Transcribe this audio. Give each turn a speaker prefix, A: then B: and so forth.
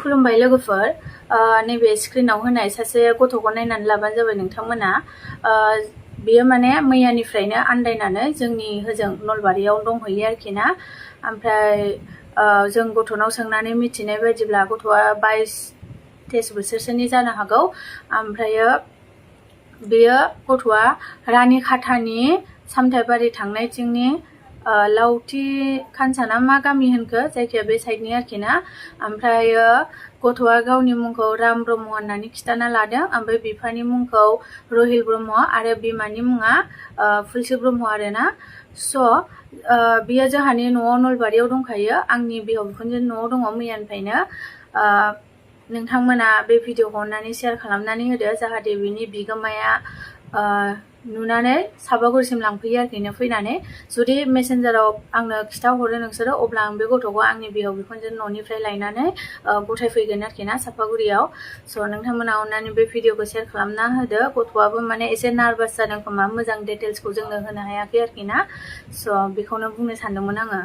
A: खुलुमबाय लोगोफोर नैबे स्क्रिनाव होनाय सासे गथ'खौ नायनानै लाबानो जाबाय नोंथांमोना बियो माने मैयानिफ्रायनो आन्दायनानै जोंनि होजों नलबारियाव दंहैयो आरोखि ना ओमफ्राय जों गथ'नाव सोंनानै मिथिनाय बायदिब्ला गथ'आ 22-23 बोसोरसोनि जानो हागौ ओमफ्रायो बेयो गथ'आ रानिखाथानि सामथाइबारि थांनायथिंनि लावथि खानसाना मा गामि होनखो जायखिया बे साइडनि आरोखि ना ओमफ्रायो गथ'आ गावनि मुंखौ राम ब्रह्म होननानै खिथाना लादों ओमफ्राय बिफानि मुंखौ रहिल ब्रह्म आरो बिमानि मुङा फुलसि ब्रह्म आरोना बियो जोंहानि न'आव नलबारियाव दंखायो आंनि बिहाव बिखुनजोनि न'आव दङ मैयानिफ्रायनो नोंथांमोना बे भिडिअखौ अननानै शेयार खालामनानै होदो जाहाथे बिनि बिगोमाया नुनानै सापागुरिसिम लांफैयो आरोखि फैनानै जुदि मेसेन्जाराव आंनो खिथाहरो नोंसोरो अब्ला आं बे गथ'खौ आंनि बिहाव बिखुनजोनि न'निफ्राय लायनानै गथायफैगोन आरोखि ना सापागुरियाव नोंथांमोना अननानै बे भिडिअखौ शेयार खालामना होदो गथ'आबो माने एसे नार्भास जादों खोमा मोजां डिटेल्सखौ जोंनो होनो हायाखै आरोखि ना बेखौनो बुंनो सानदोंमोन आङो